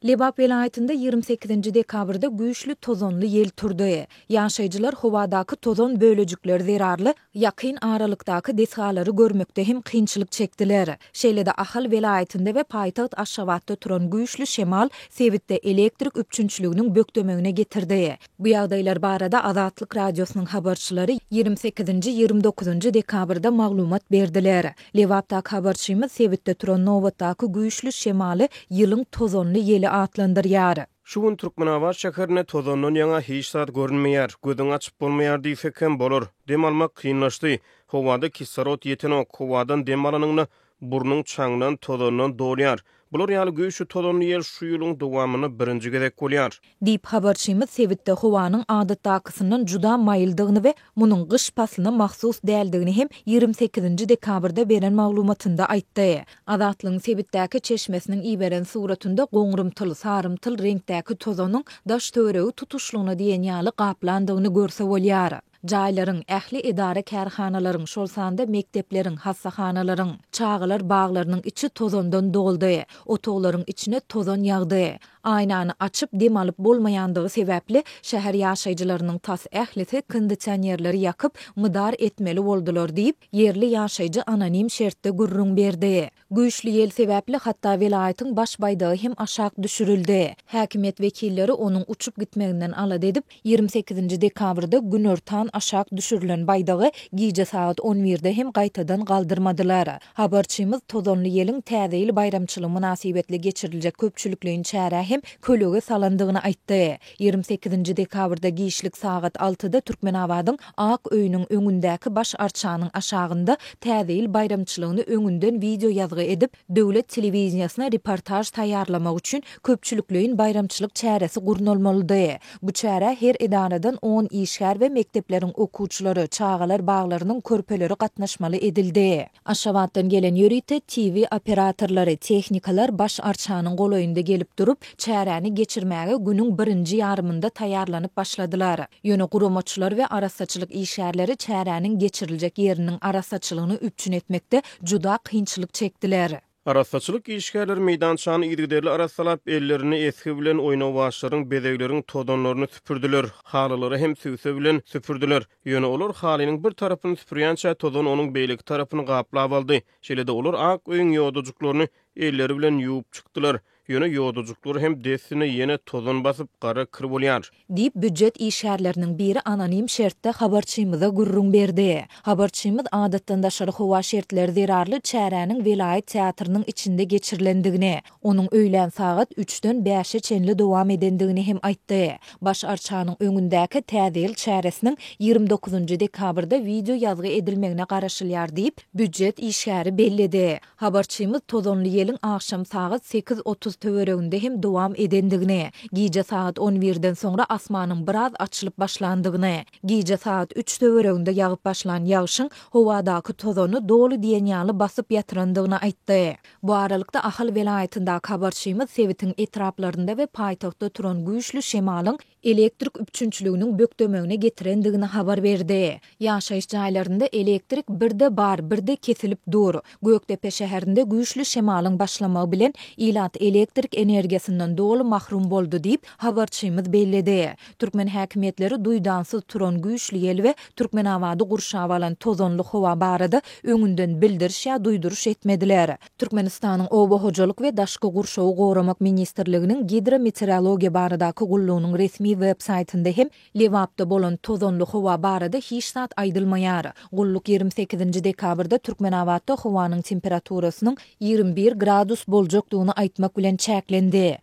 Lebap welaýatynda 28-nji dekabrda güýçli tozanly ýel turdy. Ýaşaýjylar howadaky tozan bölejikleri zerarly ýakyn aralykdaky desgalary görmekde hem kynçylyk çekdiler. Şeýle-de Ahal welaýatynda we paýtagt Aşgabatda turan güýçli şemal sebitde elektrik üpjünçiliginiň bökdemegine getirdi. Bu ýagdaýlar barada Azatlyk Radiosynyň habarçylary 28-nji, 29-njy dekabrda maglumat berdiler. Lebapdaky habarçymyz sebitde turan nobatdaky güýçli şemaly ýylyň tozanly ýeli atlandyrýar. Şu gün Türkmenabat şäherinde tozandan ýaňa hiç zat görünmeýär, gözüňi açyp bolmaýar diýsek hem bolar. Dem almak kynlaşdy. Howada kislorod ýetenok. Howadan dem alanyňda burnuň çaňdan, tozandan dolýar. Bular ýaly güýçli tozanly ýel şu ýylyň dowamynda birinji gezek bolýar. Diýip, habarçymyz sebitde howanyň adatdakysyndan juda maýyldygyny we munuň gyş paslyna mahsus däldigini hem 28-nji dekabrda beren maglumatynda aýtdy. Azatlygyň sebitdäki çeşmesiniň iberen suratynda goňrumtyl, sarymtyl reňkdäki tozanyň daş-töweregi tutuşlygyna diýen ýaly gaplandygyny görse bolýar. Jaýlaryň, ähli edara-kärhanalaryň, şol sanda mekdepleriň, hassahanalaryň, çagalar baglarynyň içi tozandan doldy. Otaglaryň içine tozan ýagdy. Aýnany açyp, dem alyp bolmaýandygy sebäpli, şäher ýaşaýjylarynyň tas ählisi kondisionerleri ýakyp, mydar etmeli boldular diýip, ýerli ýaşaýjy anonim şertde gürrüň berdi. Güýçli ýel sebäpli hatda welaýatyň baş baýdagy hem aşak düşürildi. Häkimiýet wekilleri onuň uçup gitmeginden alada edip, 28-nji dekabrda günortan aşak düşürilen baýdagy gije sagat on birde hem gaýtadan galdyrmadylar. Habarçymyz tozanly ýeliň Täze ýyl baýramçylygy mynasybetli geçiriljek köpçülikleýin çärä hem kölege salandygyny aýtdy. 28-nji dekabrda giçlik sagat altyda Türkmenabadyň Ak öýüniň öňündäki baş arçanyň aşagynda Täze ýyl baýramçylygyny öňünden wideoýazgy edip, döwlet telewideniýesine reportaž taýýarlamak üçin köpçülikleýin baýramçylyk çäresi gurnalmalydy. Bu çärä her edaradan on işgär we mekdepleriň okuwçylary, çagalar baglarynyň körpeleri gatnaşmaly edildi. Aşgabatdan gelen ýörite TV operatorlary, tehnikalar baş arçanyň golaýynda gelip durup, çäräni geçirmäge günüň birinji ýarymynda taýýarlanyp başladylar. Ýöne guramaçylar we arassaçylyk işgärleri çäräniň geçiriljek ýeriniň arassaçylygyny üpjün etmekde juda kynçylyk çekdiler. Arassaçylyk işgärleri meýdançany yzygiderli arassalap, ellerini esgi bilen oýnawaçlaryň, bezegleriň tozanlaryny süpürdiler, halylary hem sübse bilen süpürdiler. Ýöne olar halynyň bir tarapyny süpürýänçä tozan onuň beýleki tarapyny gaplap aldy. Şeýle-de olar ak öýüň ýodajyklaryny elleri bilen ýuwup çykdylar. Ýöne ýodajyklary hem dessine ýene tozan basyp, gara kir bolýar. Diýip, býujet işgärleriniň biri anonim şertde habarçymyza gürrüň berdi. Habarçymyz adatdan daşary howa şertleri zerarly çäräniň welaýat teatrynyň içinde geçirilendigini, onuň öýlän sagat üçden bäşe çenli dowam edendigini hem aýtdy. Baş arçanyň öňündäki Täze ýyl çäresiniň 29 dekabrda wideo ýazgy edilmegine garaşylýar diýip, býujet işgäri belledi. Habarçymyz tozanly ýeliň agşam sagat 8:30 töwereginde hem dowam edendigini, gije sagat on birden soňra asmanyň biraz açylyp başlandygyny, gije sagat üç töwereginde ýagyp başlan ýagşyň howadaky tozany doly diýen ýaly basyp ýatyrandygyny aýtdy. Bu aralykda, Ahal welaýatyndaky habarçymyz sebitiň etraplarynda we paýtagtda turan güýçli şemalyň elektrik üpjünçiliginiň bökdemegine getirendigini habar berdi. Ýaşaýyş jaýlarynda elektrik birde bar, birde kesilip dur. Gökdepe şäherinde güýçli şemalyň başlamagy bilen ilat elektrik energiýasyndan doly mahrum boldy diýip, habarçymyz belledi. Türkmen häkimiýetleri duýdansyz turan güýçli ýel we Türkmenabady gurşap alan tozanly howa barada öňünden bildiriş ýa duýduryş etmediler. Türkmenistanyň Oba hojalyk we daşky gurşawy goramak ministrliginiň Gidrometeorologiýa baradaky gullugynyň resmi web saýtynda hem Lebapda bolan tozanly howa barada hiç zat aýdylmaýar. Gulluk 28-nji dekabrda Türkmenabatda howanyň temperaturasynyň 21 gradus boljakdygyny aýtmak bilen çäklendi.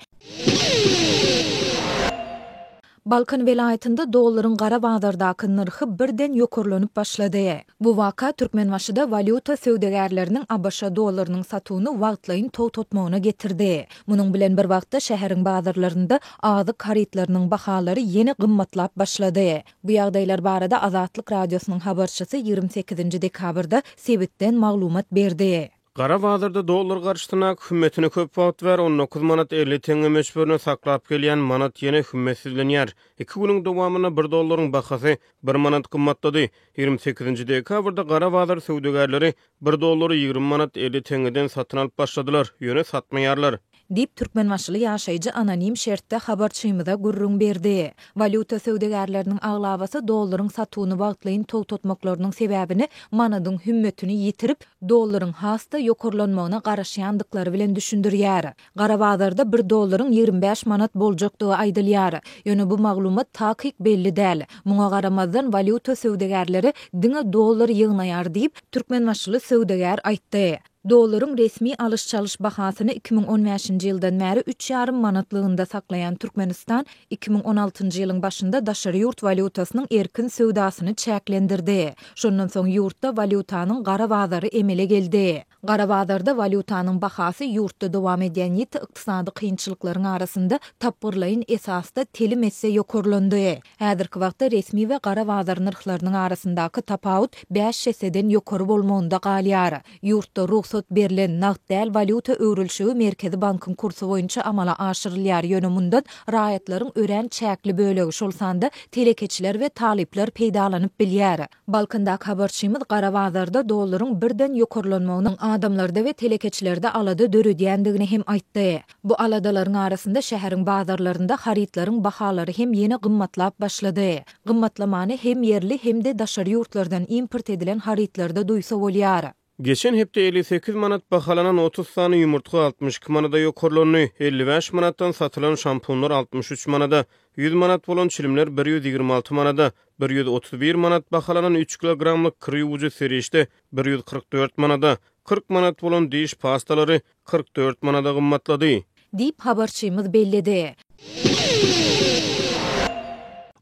Balkan welaýatynda dollaryň gara bazardaky nyrhy birden ýokarlanyp başlady. Bu waka Türkmenbaşyda walýuta söwdagärleriniň ABŞ dollarynyň satuwyny wagtlaýyn togtatmagyna getirdi. Munuň bilen bir wagtda şäheriň bazarlarynda azyk harytlarynyň bahalary ýene gymmatlap başlady. Bu ýagdaýlar barada Azatlyk Radiosynyň habarçysy 28-nji dekabrda sebitden maglumat berdi. Gara bazarda dollar garşysyndaky hümmetini köp wagt bäri 19 manat 50 teňňe möçberinde saklap gelýän manat ýene hümmetsizlenýär. Iki günüň dowamynda bir dollaryň bahasy bir manat gymmatlady. 28-nji dekabrda gara bazar söwdagärleri bir dollary 20 manat 50 teňňeden satyn alyp başladylar, ýöne satmaýarlar. Diýip, türkmenbaşyly ýaşaýjy anonim şertde habarçymyza gürrüň berdi. Walýuta söwdagärleriniň aglabasy dollaryň satuwyny wagtlaýyn togtatmaklarynyň sebäbini manadyň hümmetini ýitirip, dollaryň has-da ýokarlanmagyna garaşýandyklary bilen düşündirýär. Gara bazarda bir dollaryň 25 manat boljakdygy aýdylýar. Ýöne bu maglumat takyk belli däl. Muňa garamazdan, walýuta söwdagärleri diňe dollar ýygnaýar diýip, türkmenbaşyly söwdagär aýtdy. Dollaryň resmi alyş-çalyş bahasyny 2015-nji ýyldan bäri üç ýarym manatlygynda saklaýan Türkmenistan 2016-njy ýylyň başynda daşary ýurt walýutasynyň erkin söwdasyny çäklendirdi. Şondan soň ýurtda walýutanyň gara bazary emele geldi. Gara bazarda walýutanyň bahasy ýurtda dowam edýän ýiti ykdysady kynçylyklaryň arasynda tapgyrlaýyn esasda telim esse ýokarlandy. Häzirki wagtda resmi we gara bazar nyrhlarynyň arasyndaky tapawut bäş esseden ýokary bolmagynda galýar. Ýurtda rugsat berlen, nagt däl walýuta öwrülişigi Merkezi bankyň kursy boýunça amala aşyrylýar, ýöne mundan raýatlaryň örän çäkli bölegi, şol sanda telekeçiler we talyplar peýdalanyp bilýär. Balkandaky habarçymyz gara bazarda dollaryň birden ýokarlanmagynyň adamlarda we telekeçilerde alada döredýändigini hem aýtdy. Bu aladalaryň arasynda şäheriň bazarlarynda harytlaryň bahalary hem ýene gymmatlap başlady. Gymmatlamany hem ýerli, hem-de daşary ýurtlardan import edilen harytlarda duýsa bolýar. Geçen hepde 58 manat bahalanan 30 sany ýumurtga 62 manada ýokarlandy, 55 manatdan satylan şampunlar 63 manada, 100 manat bolan çilimler 126 manada, 131 manat bahalanan üç kilogramlyk kir ýuwujy serişde 144 manada, 40 manat bolan diş pastalary 44 manada gymmatlady. Diýip, habarçymyz belledi.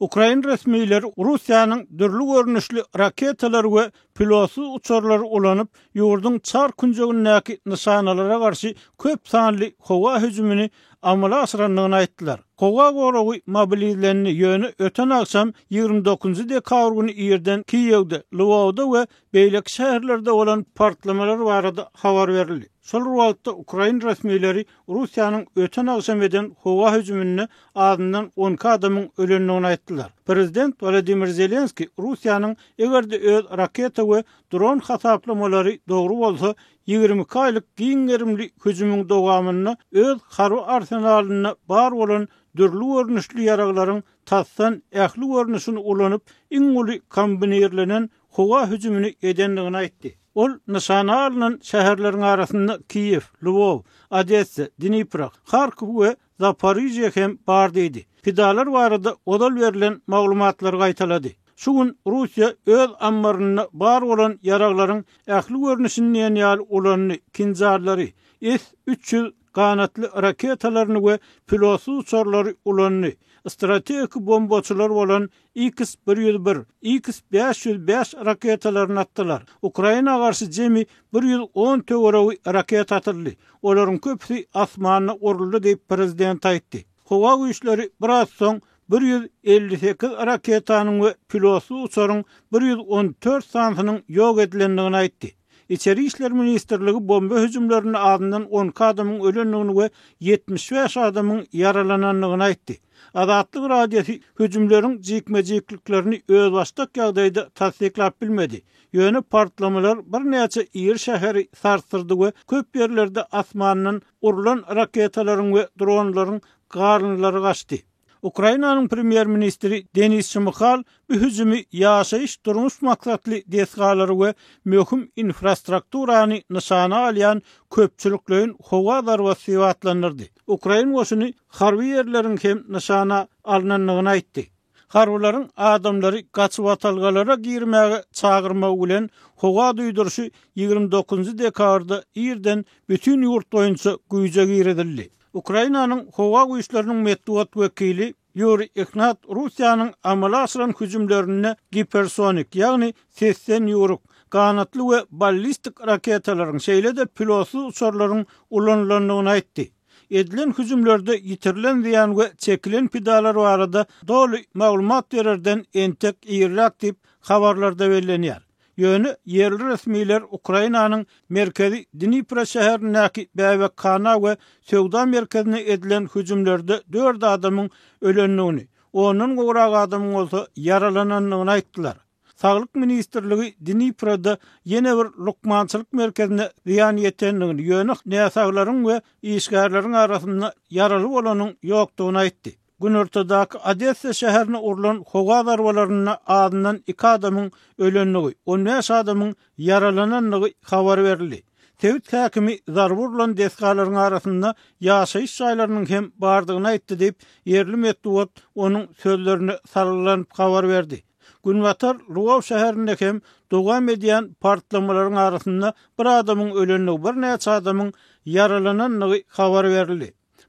Ukrain resmileri Russiýanyň dürli görnüşli raketalary we pilotsyz uçarlary ulanyp, ýurduň çar künjegindäki nyşanalara garşy köp sanly howa hüjümini amala aşyrandygyny aýtdylar. Howa goragy mobilizlendi, ýöne öten agşam, 29 dekabr güni irden Kiýewde, Lwowda we beýleki şäherlerde bolan partlamalar barada habar berildi. Şol bir wagtda, ukrain resmileri Russiýanyň öten agşam eden howa hüjüminde azyndan 12 adamyň ölendigini aýtdylar. Prezident Wolodymyr Zelenskiý Russiýanyň eger-de öz raketa we dron hasaplamalary dogry bolsa, 22 aýlyk giň gerimli hüjümiň dowamynda öz harby arsenalynda bar bolan dürli görnüşli ýaraglaryň tasdan ähli görnüşini ulanyp, iň uly kombinirlenen howa hüjümini edendigini aýtdy. Ol nyşana alnan şäherleriň arasynda Kiýew, Lwow, Odessa, Dnipro, Harkow we Zaporižýe hem bar diýdi. Pidalar barada ozal berlen maglumatlary gaýtalady. Şu gün Russiýa öz ammarynda bar bolan ýaraglaryň ähli görnüşini diýen ýaly ulandy, kinžallary, S 300 ganatly raketalaryny we pilotsyz uçarlary ulandy, strategik bombaçylar bolan X 101, X 505 raketalaryny atdylar. Ukraina garşy jemi 110 töweregi raketa atyldy. Olaryň köpüsi asmanda uruldy diýip, prezident aýtdy. Howa güýçleri biraz soň 158 raketanyň we pilotsyz uçaryň 114 sanysynyň ýok edilendigini aýtdy. Içeri işler ministrligi bomba hüjümlerinde azyndan 12 adamyň ölendigini we 75 adamyň ýaralanandygyny aýtdy. Azatlyk Radiosy hüjümleriň jikme-jikliklerini özbaşdak ýagdaýda tassyklap bilmedi. Ýöne partlamalar birnäçe iri şäheri sarsdyrdy we köp ýerlerde asmandan urlan raketalaryň we dronlaryň galyndylary gaçdy. Ukrainanyň premýer-ministri Denis Şmyhal bu hüjümi ýaşaýyş-durmuş maksatly desgalary we möhüm infrastrukturany nyşana alýan köpçülikleýin howa zarbasy diýip atlandyrdy. Ukrain goşuny harby ýerleriň hem nyşana alnandygyny aýtdy. Harbylaryň adamlary gaçybatalgalara girmäge çagyrmagy bilen, howa duýduryşy 29 dekabrda irden bütin ýurt boýunça güýje girizildi. Ukrainanyň Howa güýçleriniň metbugat wekili Ýuriý Ihnat Russiýanyň amala aşyran hüjümlerinde gipersonik, ýagny sesden ýüwrük, ganatly we ballistik raketalaryň, şeýle-de pilotsyz uçarlaryň ulanylandygyny aýtdy. Edilen hüjümlerde ýitirilen zyýan we çekilen pidalar barada doly maglumat bererden entek irräk diýip, habarlarda bellenýär. Ýöne ýerli resmiler Ukrainanyň merkezi Dnipro şäherindäki bäbekhana we söwda merkezine edilen hüjümlerde dört adamyň ölendigini, ondan gowrak adamyň bolsa ýaralanandygyny aýtdylar. Saglyk ministrligi Dniproda ýene bir lukmançylyk merkezine zyýan ýetendigini, ýöne näsaglaryň we işgärleriň arasynda ýaraly bolanyň ýokdugyny aýtdy. Günortadaky Odessa şäherine urlan howa zarbalarynda azyndan iki adamyň ölendigi, 15 adamyň ýaralanandygy habar berildi. Sebit häkimi zarba urlan desgalaryň arasynda ýaşaýyş jaýlarynyň hem bardygyny aýtdy diýip, ýerli metbugat onuň sözlerine salgylanyp habar berdi. Günbatar Lwow şäherinde hem dowam edýän partlamalaryň arasynda bir adamyň ölendigi, birnäçe adamyň ýaralanandygy habar berildi.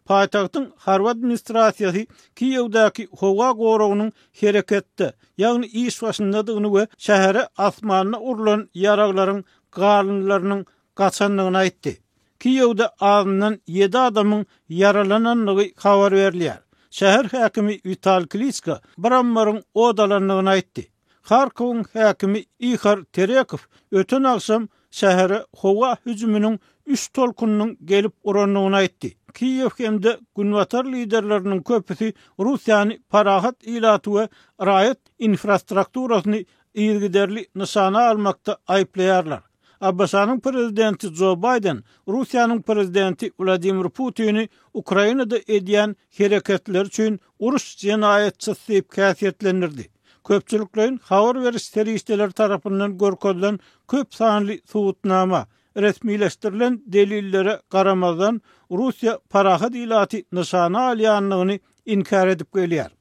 Paýtagtyň harby administrasiýasy Kiýewdäki howa goragynyň hereketde, ýagny iş başyndadygyny we şähere asmanda urlan ýaraglaryň galyndylarynyň gaçandygyny aýtdy. Kiýewde azyndan ýedi adamyň ýaralanandygy habar berilýär. Şäher häkimi Wital Kliçko bir ammaryň ot alandygyny aýtdy. Harkowyň häkimi Ihor Terekow öten agşam şähere howa hüjüminiň üç tolkunynyň gelip urandygyny aýtdy. Kiýew hem-de günbatar liderleriniň köpüsi Russiýany parahat ilaty we raýat infrastrukturasyny yzygiderli nyşana almakda aýyplaýarlar. ABŞ-nyň prezidenti Jo Baýden Russiýanyň prezidenti Wladimir Putini Ukrainada edýän hereketleri üçin uruş jenaýatçysy diýip häsiýetlendirdi. Köpçülikleýin habar beriş serişdeleri tarapyndan görkezilen köp sanly subutnama, resmileşdirilen delillere garamazdan, Russiýa parahat ilaty nyşana alýandygyny inkär edip gelýär.